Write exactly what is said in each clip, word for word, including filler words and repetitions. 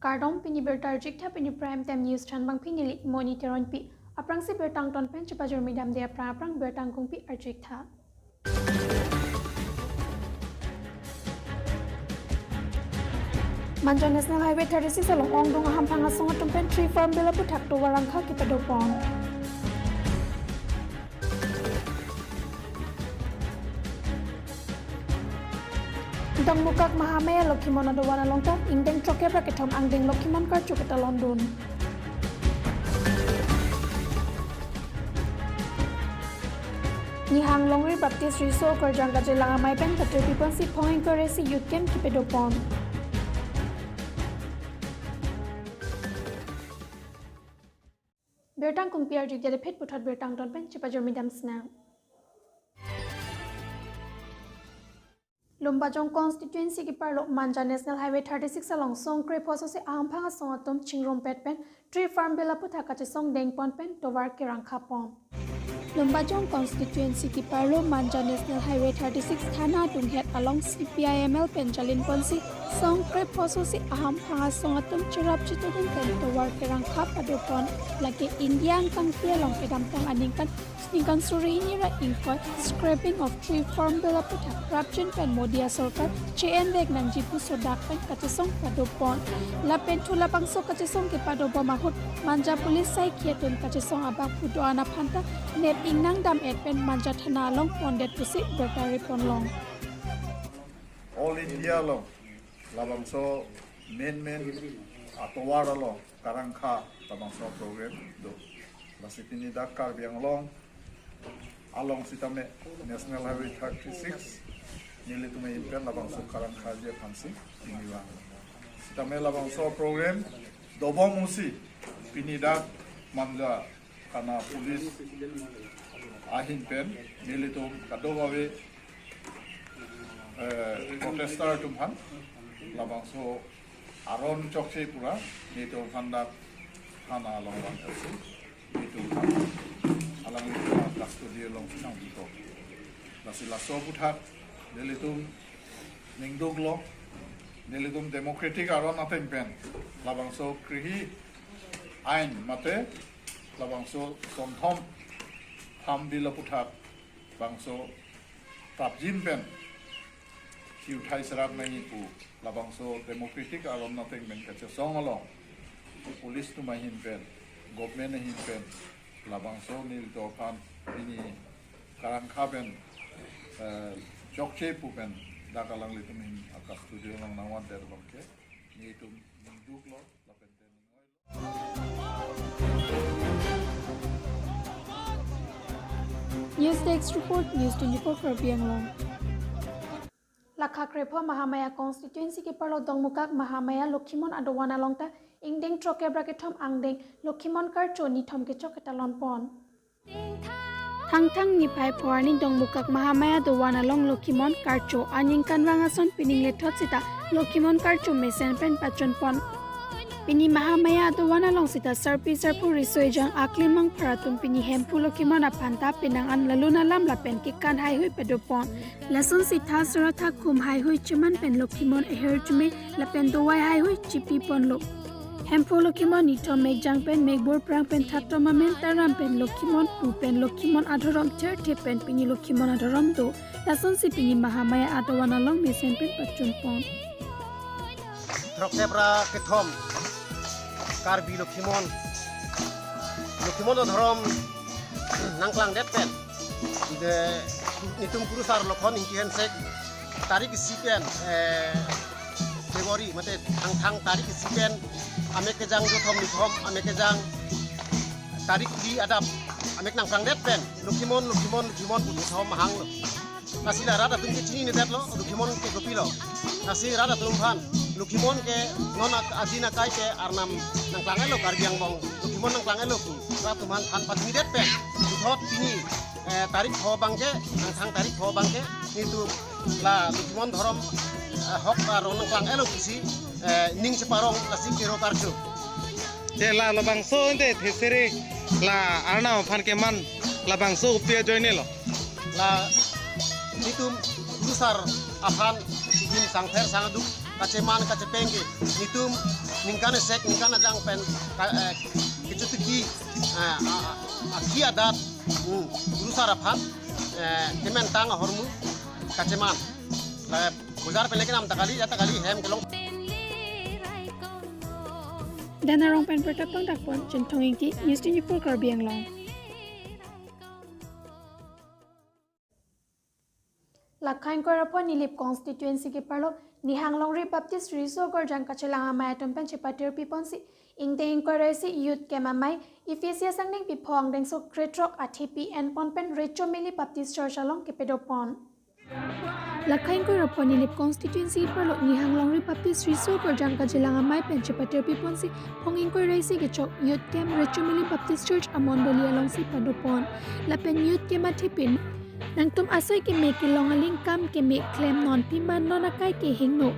Kardom, pini birta arjik tha, pini Prime Time News thanbangpi neli Moni Teronpi. Aphrangsi birta angton pen chepajormi damde aphrang aphrang birta angkungpi arjik tha. Manja National Highway thirty-six along ongdung ahamphang asong atum pen Tree Farm Bill aputhak tovar rangkha kepadopon. Dongmukak Mahamaya Lokhimon adovan along ta ingdeng throkkep ra kethom angdeng Lokhimon karcho ketalondun. Nihang Longri Baptist Riso Okarjang Kachelang Amei pen Katerpi ponsi Phongeng Koresi Youth Camp kepadopon. Birta angkungpi arjik jadephet puthot birta angton pen chepajormi damsinang. Lumbajong constituency keparlo Manja National Highway thirty-six along song krepho sosi ahamphang asong atum chingrumpet pen Tree Farm Bill aputhak kachesong dengpon pen tovar kerangkhapon. Lumbajong constituency keparlo Manja National Highway thirty-six thana adunghet along C P I M L pen jalinponsi song krepho sosi ahamphang asong atum cherap chitudun pen tovar kerangkha padopon. Lake India angkangpi along kedamtang aningkan ningkan suri hini ra ingkoi Scrapping of Tree Farm Bill aputhak prapjin pen Modi asorkar che-en vek nangji pu sodak pen kachesong padopon. Lapen thu labangso kachesong kepadobom ahut Manja Police saikhi atum kachesong abang pu do-an aphanta nep ingnang dam-et pen Manja thana along pondet pusi birta reponlong. All India along labangso main main atovar along karangkha labangso program do. Lasi pini dak Karbi Anglong along sitame National Highway thirty-six nelitum ahin pen labangso karangkhaji aphansi pini vang. Sitame labangso program dobom pusi pini dak Manja thana police ahin pen nelitum kadokave, eh, protester atum aphan labangso aron chokche pura nelitum aphan dak thana along vang-etsi nelitum aphan alanglitum custody alongsi nangpikok. Lasi laso aputhak nelitum ningduklo, nelitum democratic aron ateng pen labangso krihi ain mate labangso sonthom Farm Bill aputhak bangso prapjin pen chiuthai serak nangji pu labangso democratic aron ateng pen kachesong along police atum ahin pen, government ahin pen labangso nelitum aphan pini karangkha pen, eh, chokche pu pen dak alanglitum ahin a-custody along nangvandet abang ke nelitum ningduklo lapen te ning oilo. News Desk Report, News twenty-four Karbi Anglong. Lakha krepho Mahamaya constituency keparlo Dongmukak Mahamaya Lokhimon adovan along ta ingdeng throkkep ra kethom angdeng Lokhimon karcho nithom kechok ketalonpon. Thangthang niphai pho arni Dongmukak Mahamaya adovan along Lokhimon karcho aningkanvang ason pining lethot sita Lokhimon karcho mesen pen pachunpon. Pini Mahamaya adovan along sita sarpi sarpo riso ejang aklimang phar atum pini Hemphu Lokhimon aphan ta penang an lalun alam lapen kekan haihui padopon. Lasonsi tha sora tha khum haihui cheman pen Lokhimon eher chume lapen dovai haihui chipiponlo. Hemphu Lokhimon nithom mekjang pen mekbor prang pen thatom amen taram pen Lokhimon pu pen Lokhimon adhorom therthe pen pini Lokhimon adhorom do. Lasonsi pini Mahamaya adovan along mesen pen pachunpon. Throkkep ra kethom Karbi Lokhimon, Lokhimon adhorom nangklangdet pen de, netum kurusar Lokhon Ingti Hensek tarik isi pen, eh, February mate Thangthang tarik isi pen amek kejang jothom nithom amek kejang tarik phli adap amek nangklangdet pen Lokhimon, Lokhimon, Lokhimon pu nithom hanglo. Lasi la rat atum ke chininedetlo Lokhimon ke kopilo. Lasi rat atum aphan Lokhimon ke non ak-, adin akai ke arnam nangklang-etlo Karbi Anglong. Lokhimon nangklang-etlo pu rat atum aphan than pachinidet pen puthot pini, eh, tarik pho abang ke, Thangthang tarik pho abang ke, netum la Lokhimon dhorom, eh, hok aron nangklang-etlo pusi, eh, ning cheparong lasi kero karcho. Te la labangso ante thesere la arnam aphan keman labangso upi ajoinelo. La netum kurusar aphan him sangther sangduk kacheman kachepeng ke netum ningkan esek, ningkan ajang pen ka-, eh, kechotiki, eh, a-, a-, akhi adat, hmm, kurusar aphan, eh, kementang ahormu kacheman. Eh, bojar pen le kenam ta kali, ya ta kali, hem kelong. Danarong pen Berta pangdakpon, Chinthong Ingti, News twenty-four Karbi Anglong. Lakha ingkoi ra pho Nilip constituency keparlo Nihang Longri Baptist Riso Akorjang Kachelang Amei atum pen chepatir piponsi ingdeng ingkoi ra isi Youth Camp amei Ephesus angdengpi pho angdengso krethrok athepi enpon pen Recho Mili Baptist Church along kepadopon. Lakha ingkoi ra pho Nilip constituency keparlo Nihang Longri Baptist Riso Akorjang Kachelang Amei pen chepatir piponsi phong ingkoi ra isi kechok Youth Camp Recho Mili Baptist Church amondoli alongsi padopon. Lapen Youth Camp athepi nangtum asai keme kelong aling kam keme klemnon, pima non akai kehingno.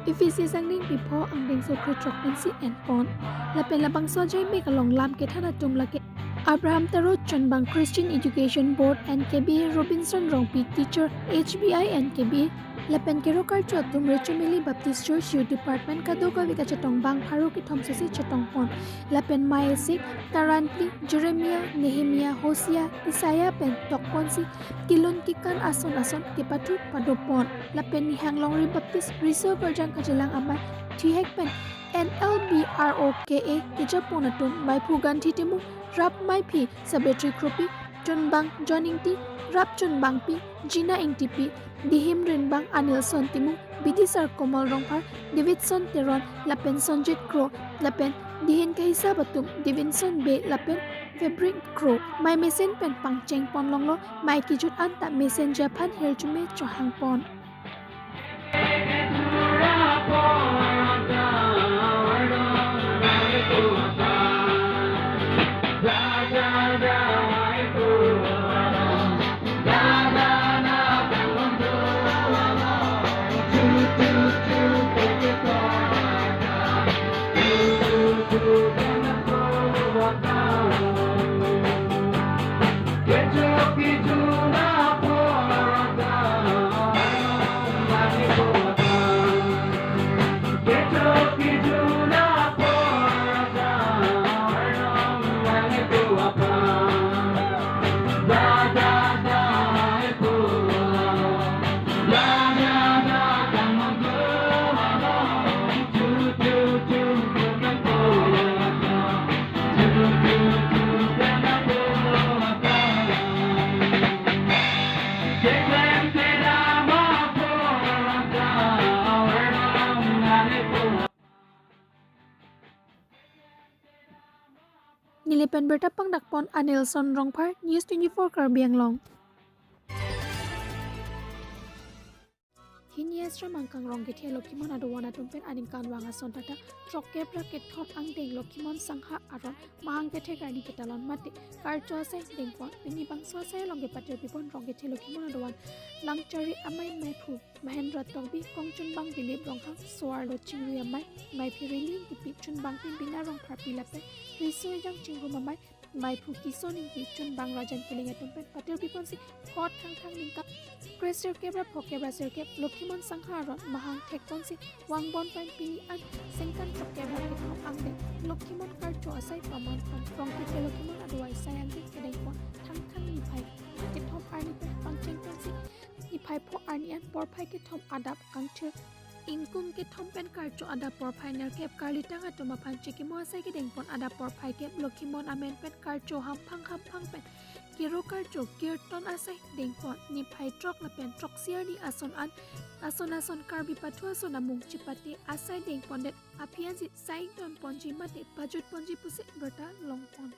Ephesus angdengpi pho angdengso krethrok pensi enpon. Lapen labangso ajaimek along lam kethan atum lake Abraham Taro, chunbang Christian Education Board N K B, Robinson Rongpi, teacher H B I N K B, lapen kero karcho atum Recho Mili Baptist Church Youth Department kadokave kachetong bang pharo kethom sose chetongpon. Lapen mei esik, taran phli, Jeremiah, Nehemiah, Hosea, Isaiah pen tokponsi kelun kekan ason ason kepathu padopon. Lapen Nihang Longri Baptist Riso Akorjang Kachelang Amei thihek pen N L B R O K A kejapon atum meiphu Gandhi Timung, rap meiphi Sabetri Kropi, chunbang John Ingti, rap chunbangpi Gina Ingtipi, dihim rinbang Anilson Timung, bidisar Komal Rongphar, Davidson Teron, lapen Sonjit Kro, lapen dihin kahisap atum Davidson Bey lapen Fabric Kro. Mei mesen pen pangchengpon longlo, mei kejut anta mesenji aphan hirjume chohangpon. Nilip pen Berta pangdakpon Anilson Rongphar, News twenty-four Karbi Anglong. Hini Ashram angkang Rongkethe Lokhimon adovan atum pen aningkanvang ason tata throkkep ra kethom angdeng Lokhimon Sangha aron mahang kethek arni ketalon mate karcho asai dengpon. Pini bangso asai along kepatir pipon Rongkethe Lokhimon adovan Langchari amei meiphu Mahendra Tokbi, kongchunbang Dilip Ronghang, so-arlo Chingri amei, meiphi Rili Ingtipi, chunbangpi Bina Rongpharpi lapen riso ejang chingrum amei, meiphu Kison Ingti, chunbang Rajan Killing atum pen patir piponsi pho thangthang ningkan kre sirkep ra phokep ra sirkep Lokhimon Sangha aron mahang thekponsi vangbom pen pini an sengkan throkkep ra kethom angdeng Lokhimon karcho asai pamanpon. Rongkethe Lokhimon adovai asai angdeng kedengpon thangthang niphai kethom arni pen pangchengponsi niphai pho arni an porphai kethom adap angthir ingkung kethom pen karcho adap porphai nerkep karlitang atum aphan chikimo asai kedengpon. Adap porphai kep Lokhimon amen pen karcho hamphang hamphang pen kero karcho kirton asai dengpon. Niphai throk lapen throksi arni ason an ason ason Karbi pathu ason amung chipate asai dengpondet aphi ansi sai ingtonponji mate pajutponji pusi berta longpon.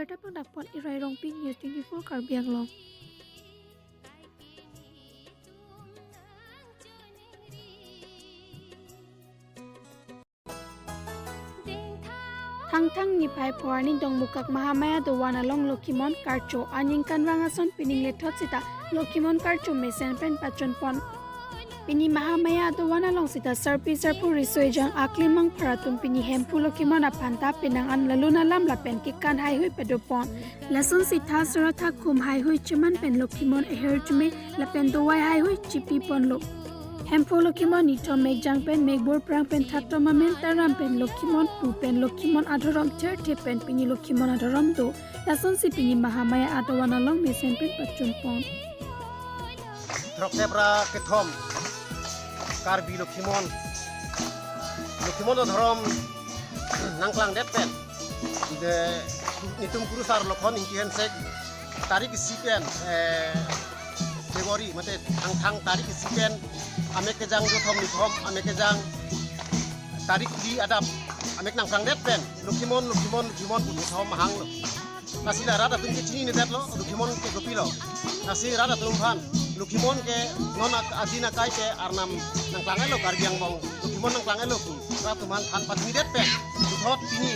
Birta pangdakpon Irai Rongpi, News twenty-four Karbi Anglong. Thangthang niphai pho arni Dongmukak Mahamaya Dovan along Lokhimon karcho aningkanvang ason pining lethot sita Lokhimon karcho mesen pen pachunpon. Pini Mahamaya Dovan along sita sarpi sarpo riso ejang aklimang phar atum pini Hemphu Lokhimon aphan ta penang an lalun alam lapen kekan haihui padopon. Lasonsi tha sora tha khum haihui cheman pen Lokhimon eher chume lapen dovai haihui chipiponlo. Hemphu Lokhimon nithom mekjang pen mekbor prang pen thattom amen taram pen Lokhimon pu pen Lokhimon adhorom therthe pen pini Lokhimon adhorom do. Lasonsi pini Mahamaya Dovan along mesen pen pachunpon. Throksep ra kethom Karbi Lokhimon, Lokhimon adhorom nangklangdet pen, de, nitum kurusar Lokhon Ingti Hensek tarik isi pen, eh, February mate Thangthang tarik isi pen amek kejang jothom nithom amek kejang tarik di adap amek nangklangdet pen Lokhimon, Lokhimon, Lokhimon pu nithom mahanglo. Lasi la rat atum ke chininedetlo, Lokhimon ke kopilo. Lasi rat atum aphan Lokhimon ke non ak-, adin akai ke arnam nangklang-etlo Karbi angbong. Lokhimon nangklang-etlo pu rat atum aphan than pachinidet pen puthot pini,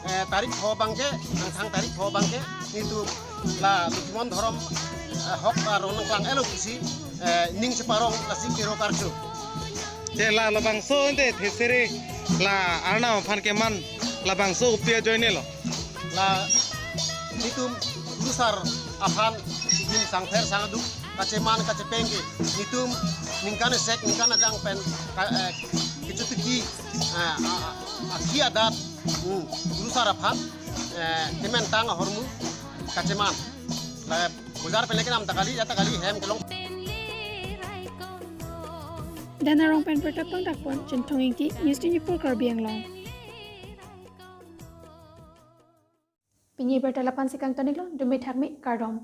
eh, tarik pho abangke, Thangthang tarik pho abangke, nitum la Lokhimon adhorom, eh, hok arong nangklang-etlo pusi, eh, ning cheparong lasi kero karcho. Che la labangso ente thesere la arnam aphan keman labangso kopi ajoinelo. La nitum kurusar aphan nim sangpher sangduk kacheman kachepeng ke nitum ningkan esek ningkan ajang pen ka, eh, kechotiki, eh, a, a, akhi adat, hmm, kurusar aphan, eh, kementang ahormu kacheman. La bojar pen le kenam ta kali, ya ta kali hem kelong. Danarong pen birta pangdakpon Chinthong Ingti, News twenty-four Karbi Anglong. Pini birta la-an si kangton-iklo, dumi thakmi, kardom.